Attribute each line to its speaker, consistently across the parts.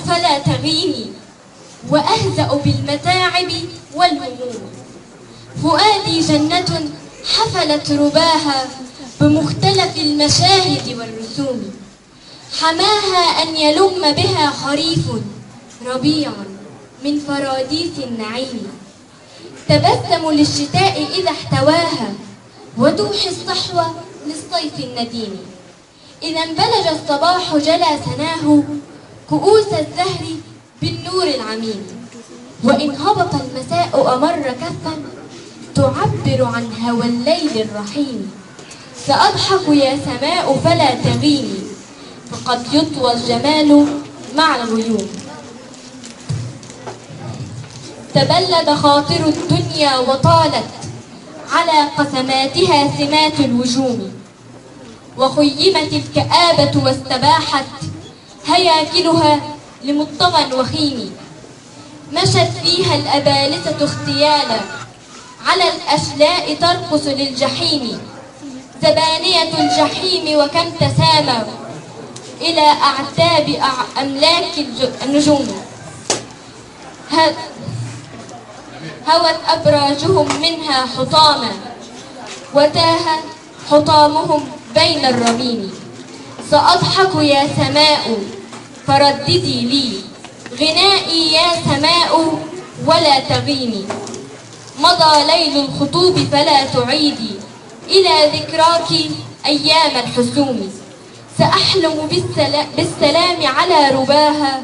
Speaker 1: سماء فلا تغيمي، وأهزأ بالمتاعب والهموم. فؤادي جنة حفلت رباها بمختلف المشاهد والرسوم، حماها أن يلم بها خريف ربيع من فراديس النعيم. تبسم للشتاء إذا احتواها، وتوحي الصحوة للصيف النديم. إذا انبلج الصباح جلا سناه كؤوس الزهر بالنور العميم، وإن هبط المساء أمر كفا تعبر عن هوى الليل الرحيم. سأضحك يا سماء فلا تغيمي، فقد يطوى الجمال مع الغيوم. تبلد خاطر الدنيا وطالت على قسماتها سمات الوجوم، وخيمت الكآبة واستباحت هياكلها لمطغى وخيم. مشت فيها الأبالسة اختيالا على الأشلاء ترقص للجحيم. زبانية الجحيم وكم تسامى إلى أعتاب أملاك النجوم. هوت أبراجهم منها حطاما، وتاه حطامهم بين الرميم. سأضحك يا سماء فرددي لي غنائي يا سماء ولا تغيمي. مضى ليل الخطوب فلا تعيدي إلى ذكراك أيام الحسوم. سأحلم بالسلام على رباها،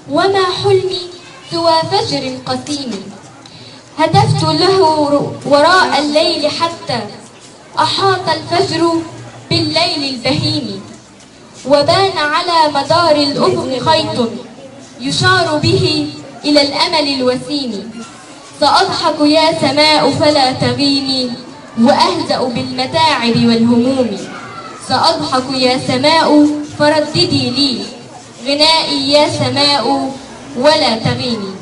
Speaker 1: وما حلمي سوى فجر قسيم. هتفت له وراء الليل حتى أحاط الفجر بالليل البهيم، وبان على مدار الأفق خيط يشار به إلى الأمل الوسيم. سأضحك يا سماء فلا تغيمي، وأهزأ بالمتاعب والهموم. سأضحك يا سماء فرددي لي غنائي يا سماء ولا تغيمي.